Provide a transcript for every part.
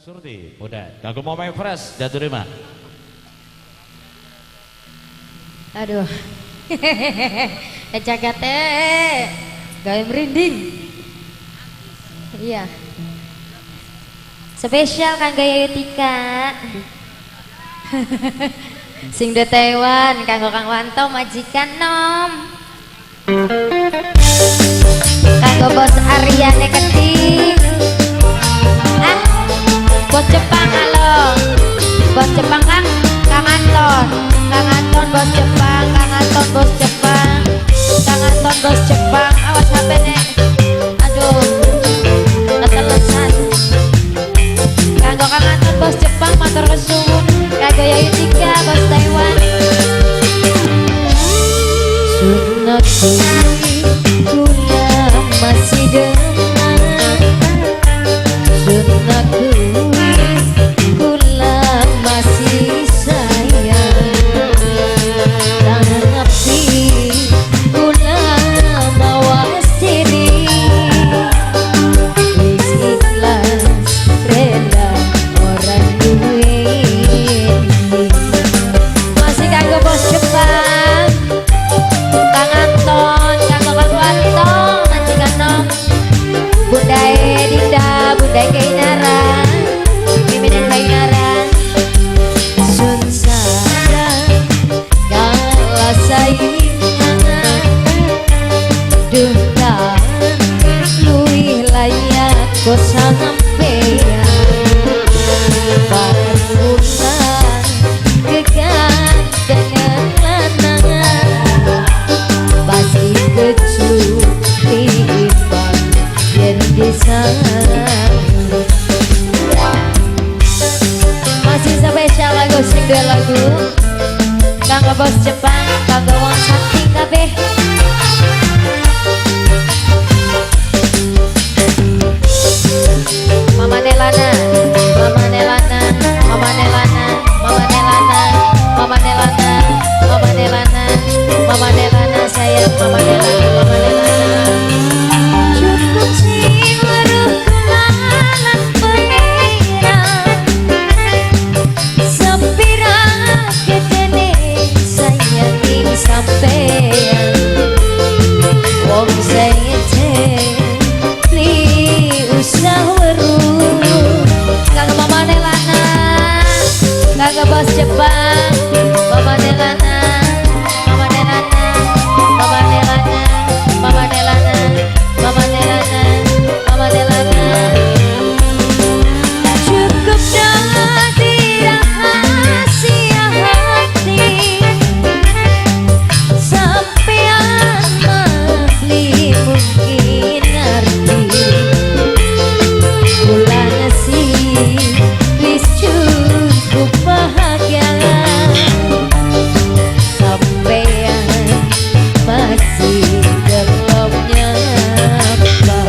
Surti muda. Kanggo Momeng Fresh diterima. Aduh. Jagate gawe merinding. Iya. Spesial kanggo Yayu Tika. Sing de Taiwan kanggo Kang Wanto majikan nom. Kanggo bos Aryane Keting. Ah, bos Jepang halo. Bos Jepang Kang, Kang Anton. Kang Anton bos Jepang, Kang Anton bos Jepang. Kang Anton bos Jepang, awas HP nek. Aduh. Ketelesan. Kanggo Kang Anton bos Jepang matur suwun. Kanggo Yayu Tika bos Taiwan. Sunatku kula masih demam. Sunatku kula masih sayang. Tapi kula mawas diri. Wis ikhlas rela orang duwe. Masih kanggo bos Jepang, Kang Anton, kanggo Kang Wanto, majikan nom. Bunda Dinda, Bunda Keinara, Miminen Kainara. Sun sadar kalah saingan, duh luwih layak kok sampeyan. Bareng kula kegantengan lanangan, pasti kecut timbang yen disayang. Masih spesial lagu sing dua lagu kanggo bos Jepang, kanggo wong santi kabeh. Mama Nelana, Mama Nelana, Mama Nelana, Mama Nelana, Mama Nelana, Mama Nelana, Mama Nelana, sayang Mama Nelana, Mama Nelana. Cukup sing weruh kula lan pangeran, sepira gedene sayang sampeyan. Wong sing beli usah weruh. Kanggo Mama Nelana, kanggo bos Jepang, Mama Nelana, Mama Nelana, Mama Nelana, Mama Nelana, Mama Nelana, Mama Nelana. Cukup dadi rahasia hati, sampean beli mungkin ngerti. Kula sih wis cukup bahagia, sampean masih belum nyapa.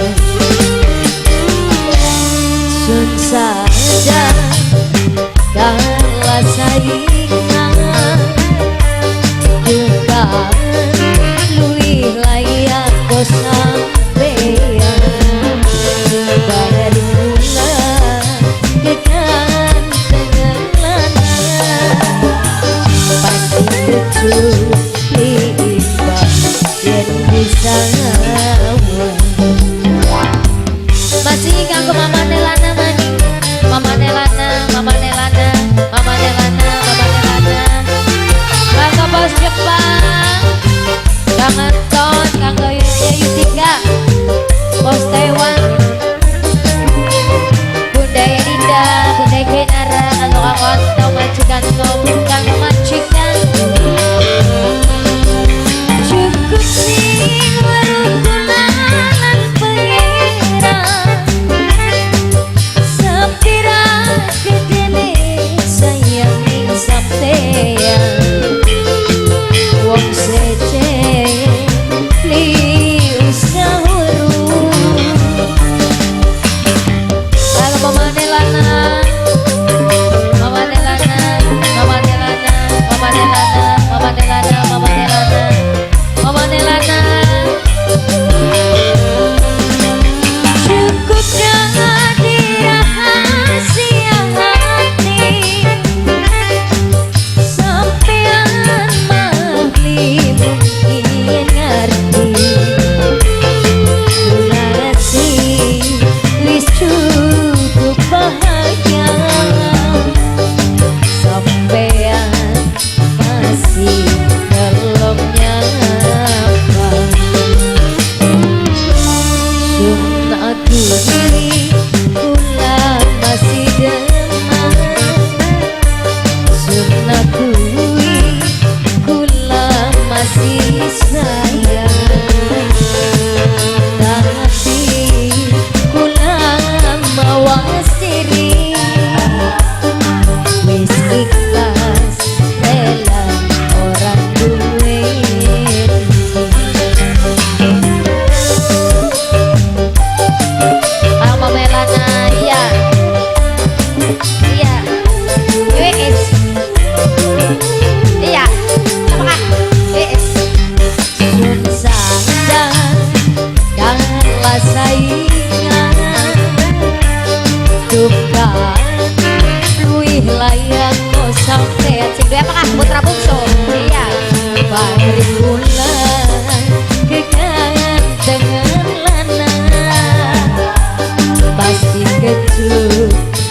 Sun saja kalah saingan, duka luwih layak kok sampean. Baru kula kegantengan lanangan, pasti kecut timbang yen disawang. Masih kanggo Mama Nelana maning, Mama Nelana, Mama Nelana, Mama Nelana, Mama Nelana. Kanggo bos Jepang, Kang Anton, kanggo Yayu Tika, bos Taiwan, Bunda Dinda, Bunda Kenara, kanggo Kang Wanto majikan nom, kanggo majikan. Sing duwe apa, Kang? Putra bungsu. Iya. Pamrih pulang kegantengan lanang, pasti kecut.